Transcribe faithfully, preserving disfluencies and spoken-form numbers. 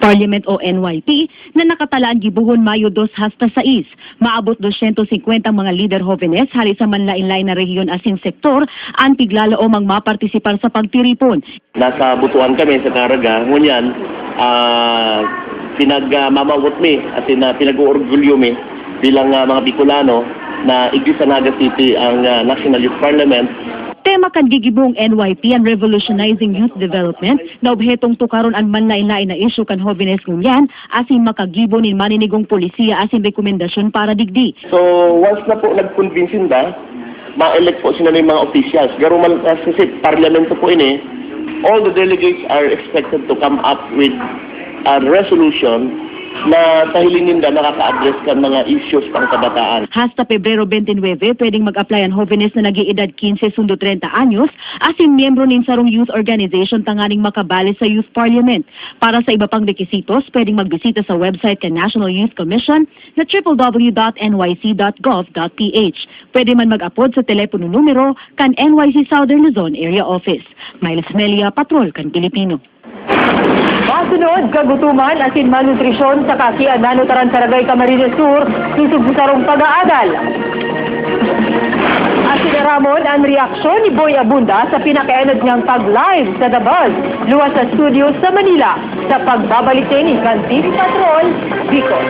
Parliament o N Y P na nakatalaan gibohon Mayo dos hasta sais. Maabot dosyentos singkwenta mga lider hobenes hali sa manlain-lain na rehiyon asin sektor an tiglalaom ang mapartisipar sa pagtiripon. Nasa Butuan kami sa Caraga, ngunyan, ah, pinagmamawot mi, asin, ah, pinag-oorgulyo mi bilang, ah, mga Bicolano na igdi sa Naga City ang, ah, National Youth Parliament. Tema kan gigibong N Y P an Revolutionizing Youth Development, na obhetong tukaron an manlain-lain na isyu kan hobenes ngunyan, asin makagibo nin maninigong polisiya asin rekomendasyon para digdi. So, once na po nag-convince sinda, ma-elect po sila ng mga officials. Pero mal-, kasi parlamento po ini, all the delegates are expected to come up with a resolution na sa hiling ninda nakaka-address kan mga issues pang kabataan. Hasta Pebrero twenty-nine, pwedeng mag-apply an hobenes na nag-eedad quince sundo treinta anyos, asin miyembro nin sarong youth organization tanganing makabali sa Youth Parliament. Para sa iba pang rekisitos, pwedeng magbisita sa website kan National Youth Commission na triple W dot N Y C dot gov dot P H. Pwede man mag-apod sa telepono numero kan N Y C Southern Luzon Area Office. Miles Melia, Patrol kan Pilipino. Masunod, kagutoman asin malnutrisyon sa Casi Anano, Taran, Saragay, Camarines Sur, sosog sa sarong pag-aadal. Asin aramon an reaksyon ni Boy Abunda sa pinakaenot niyang pag-live sa The Buzz, luwas sa studio sa Manila, sa pagbabalik ini kan T V Patrol, Bicol.